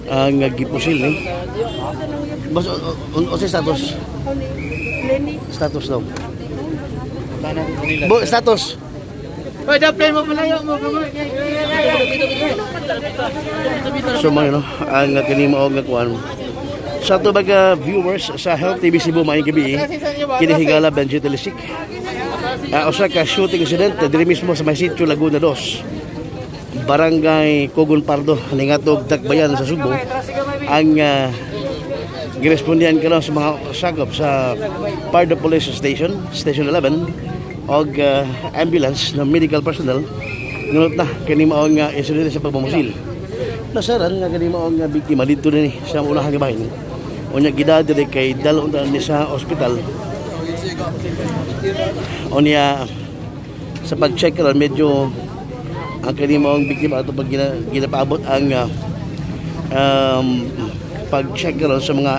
Ang gipusil ni. Boss, o sa status? Status daw. Bo, status. Hoy, daplay mo palayo mo. So mga no, ang kini mao nga kuan. Sa ato baga viewers sa Health TV Cebu, maayong gabi. Kini higala Benji Telisik. Usa ka shooting incident diri mismo sa may sitio Laguna 2. Barangay Cogon Pardo, ningatog Dakbayan sa Sugbo. Ang girespondihan karon sa mga sakop sa Pardo Police Station, Station 11 og ambulance ng medical personnel, ngunot na kini mao nga insidente sa pagmamusil. Nasaran nga kini mao nga biktima didto ni sa unahan nga bahin. Unya gida diri kay dalo unta ni sa ospital. Unya sa pag-check karon, medyo ang kini maong biktima ato pag ginapaabot ang pag-check karon sa mga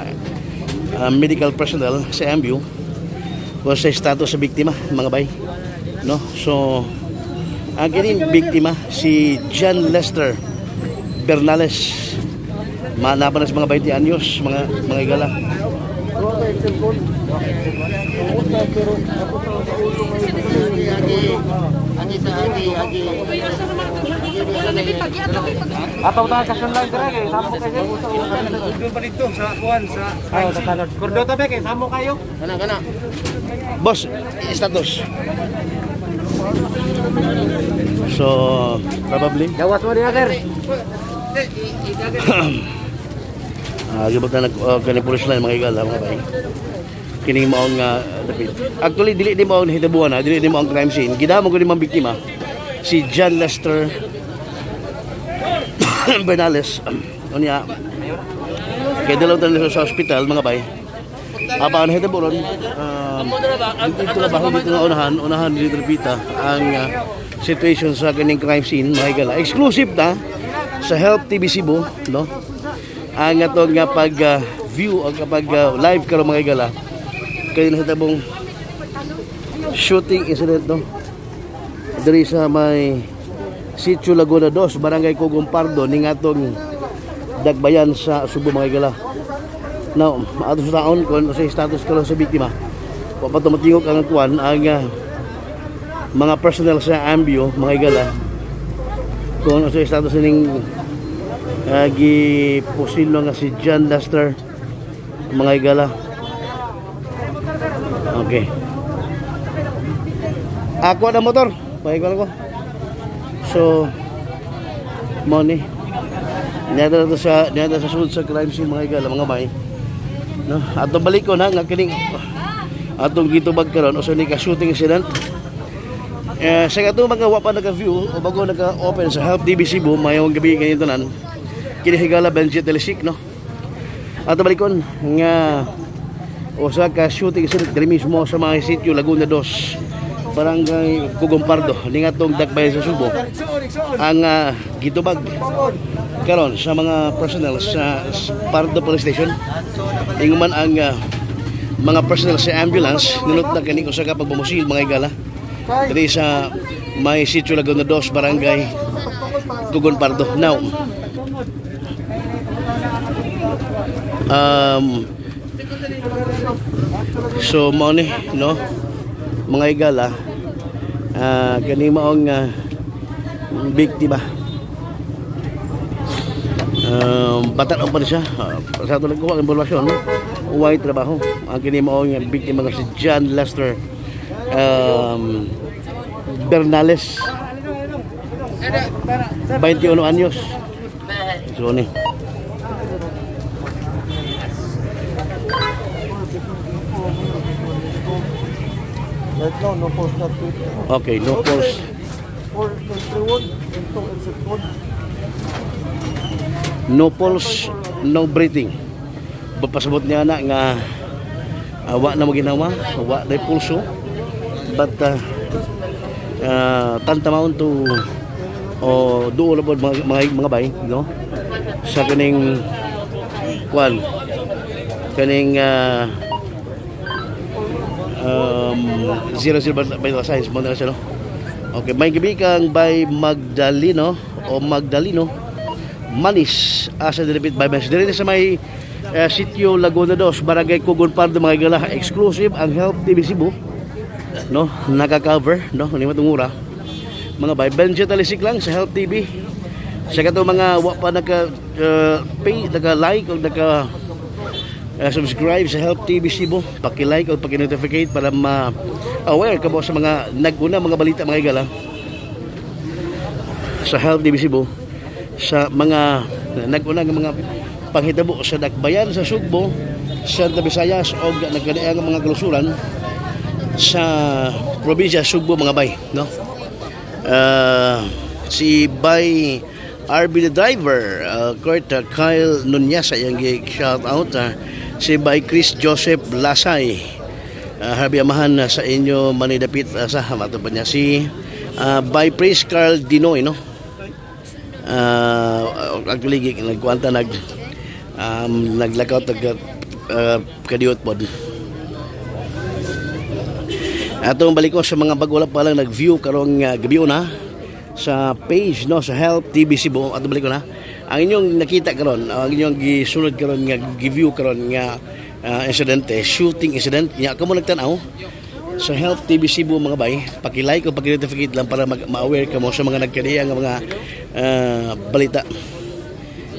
medical personnel sa MBU kung sa status sa biktima, mga bay, no? So ang kining biktima si John Lester Bernales, manapan na sa mga 20 anyos, mga igala. Ataw ta kasyon lang dire kay samo kayo. Doon pa dito sa kuan sa Cordota be kay samo kayo. Boss, status. So probably Gawas mo diha, sir. Ah, gibot na nag kani police line, mga igala, mga bay. Kining maong nga dapit. Actually, dili di mao ang nahitabuan ha, dili di mao ang crime scene. Gidamo ko ni mang biktima si John Lester Bernales. Unya kay dalaw tan sa ospital, mga bay. Apa ang nahitabo ron? Dito na ba dito nga unahan, unahan dito pita ang situation sa kaning crime scene, mga igala. Exclusive na sa Help TV Cebu, no? Ang atong nga pag view o kapag live karon, mga igala, kay nahitabong shooting incident, no, diri sa may Sitio Laguna 2, Barangay Cogon Pardo, ning atong Dakbayan sa Sugbo, mga igala. Now, ato sa taon kung sa status karon sa biktima. Wa pa tumatingog ang kuan, ang mga personnel sa ambio, mga igala, kung sa status ning gipusil nga si John Lester, mga igala. Okay. Ako na motor. Pahigala ko. So, mo ni. Niya sa sulod sa crime scene, mga igala, mga bay. No, atong balik ko na nga kining atong gitubag karon usa ni ka shooting incident. Eh, sa katong mga wa pa naka-view o bago naka-open sa Help TV Cebu, mayong gabi kini tanan. Kini higala Benji Telisik, no. Ato balikon nga usa ka shooting incident diri mismo sa mga sitio Laguna 2, Barangay Cogon Pardo, ning atong Dakbayan sa Sugbo, ang gitubag karon sa mga personnel sa Pardo Police Station. Ingon man ang mga personnel sa ambulance, nunot na kini usa ka pagmamusil, mga igala, diri sa may sitio Laguna 2, Barangay Cogon Pardo. Now, so mao ni, no, mga igala, kani maong biktima, bata pa siya. Sa ato nagkuha ang impormasyon, no, way trabaho ang kini maong biktima nga si John Lester Bernales, 21 anyos. So ni Right now, no post not fit. Okay, no pulse. For entry one, into exit one. No pulse, no breathing. Pasabot niya na nga wa na mo ginawa, wa na pulso. But tantamount to o duol pod, mga bay, no? Sa kaning kwan, kaning zero zero vital signs mo na siya, no? Okay, may gabi kang by Magdalino o Magdalino. Manis asa dilipit by Benz. Diri sa may Sitio Laguna Dos, Barangay Kugon Pardo, mga higala. Exclusive ang Help TV Cebu, no, naka-cover, no, ni matungura. Mga bay, Benjo Talisik lang sa Help TV. Sa kato mga wa pa naka pay, naka like o naka subscribe sa Help TV Cebu, paki-like o paki-notificate para ma-aware ka mo sa mga naguna mga balita, mga higala, sa Help TV Cebu sa mga naguna nga mga panghitabo sa dakbayan sa Sugbo, Santa Visayas o nagkadaang mga kalusuran sa probinsya Sugbo, mga bay, no? Si by RB the driver, Kurt Kyle Nunez yung shout out, si by Chris Joseph Lasay, Harvey Amahan sa inyo manidapit sa mato pa niya si by Priest Carl Dinoy, no? Actually nagkuanta naglakaw tag kadiot pod. Atong balik ko sa mga bago pa lang nag-view karong gabi na sa page, no, sa Help TV Cebu. Atong balik ko na ang inyong nakita karon, ang inyong gisunod karon nga gi-view karon nga insidente, shooting incident nya. Kamo nagtan-aw sa Help TV Cebu, mga bay, paki-like o paki-notificate lang para ma-aware kamo sa mga nagkaniya nga mga balita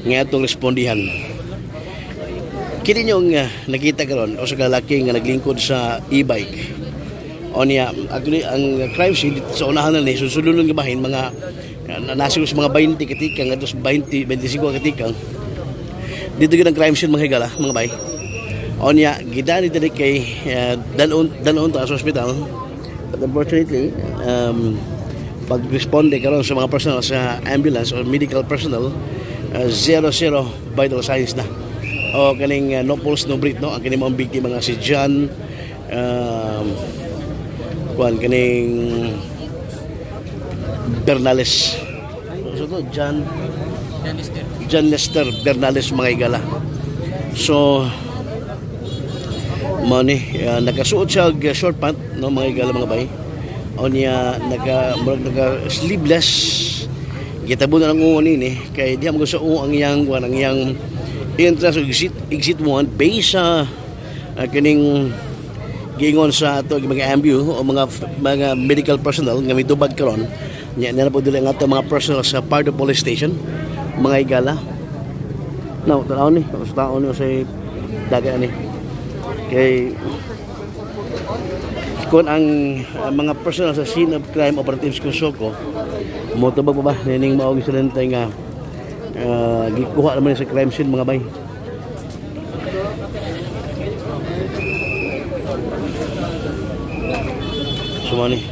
nga atong respondihan. Kini yung nakita karon o sa lalaki nga naglingkod sa e-bike. O niya, actually, ang crime scene dito sa unahan na ni, susunod nga bahin, mga nasa sa mga 20 katikang, atos 20, 25 katikang. Dito gyud ang crime scene, mga higala, mga bay. O niya, gidani diri kay danon danon ta sa hospital. But unfortunately, pag-responde karon sa mga personnel sa ambulance or medical personnel, 0-0 vital signs na. O kaning no pulse, no breath, no? Ang kaning mga biktima nga si John kuan kaning Bernales. So to John Lester Bernales, mga igala. So mao ni nakasuot siya og short pant, no, mga igala, mga bay. O niya naka murag naka sleeveless. Gitabo na lang ungo nini kay diha mo sa ungo ang iyang kuan, ang iyang entrance ug exit exit 1 based sa kining giingon sa ato mga ambu o mga medical personnel nga mitubag karon nya na po dili ang ato mga personnel sa Pardo Police Station, mga igala. No, tanaw ni sa tao ni sa dagat ani kay kung ang mga personnel sa scene of crime operatives Kusoko motubag pa ba nining maog insidente nga gikuha naman sa crime scene, mga bay. So mao ni